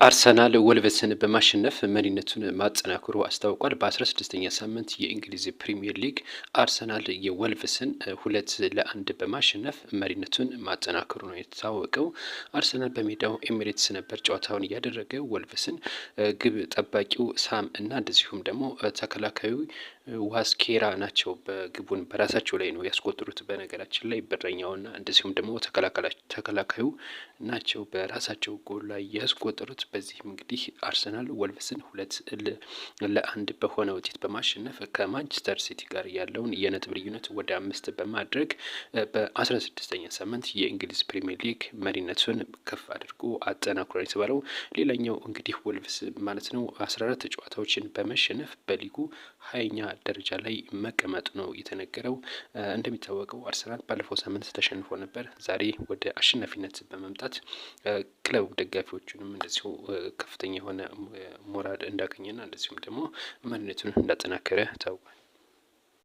አርሰናል ወልቨስን በማሸነፍ መሪነቱን ማጠናከሩ አስታውቋል። በ16ኛ ሳምንት የእንግሊዝ ፕሪምየር ሊግ አርሰናል የወልቭስን 2-1 በማሸነፍ መሪነቱን ማጠናከሩ ነው የታወቀው። አርሰናል በሜዳው ኤሚሬትስ ነበር ጨዋታውን እያደረገ። ወልቭስን ግብ ጠባቂው ሳም እና እንደዚሁም ደግሞ ተከላካዩ ዋስኬራ ናቸው በግቡን በራሳቸው ላይ ነው ያስቆጠሩት። በነገራችን ላይ በረኛውና እንደዚሁም ደግሞ ተከላካዩ ናቸው በራሳቸው ጎል ላይ ያስቆጠሩት። በዚህም እንግዲህ አርሰናል ወልቭስን 2-1 በሆነ ውጤት በማሸነፍ ከማንቸስተር ሲቲ ጋር ያለውን የነጥብ ልዩነት ወደ 5 በማድረግ በ16ኛ ሳምንት የእንግሊዝ ፕሪሚየር ሊግ መሪነቱን ከፍ አድርጎ አጠናክሯል የተባለው ሌላኛው እንግዲህ ወልቭስ ማለት ነው 14 ጨዋታዎችን በመሸነፍ በሊጉ 20ኛ ደረጃ ላይ መቀመጡ ነው የተነገረው። እንደሚታወቀው አርሰናል ባለፈው ሳምንት ተሸንፎ ነበር። ዛሬ ወደ አሸናፊነት በመምጣት ክለቡ ደጋፊዎቹንም እንደዚሁ ከፍተኛ የሆነ ሞራል እንዳገኘና እንደዚሁም ደግሞ መሪነቱን እንዳጠናከረ ታውቋል።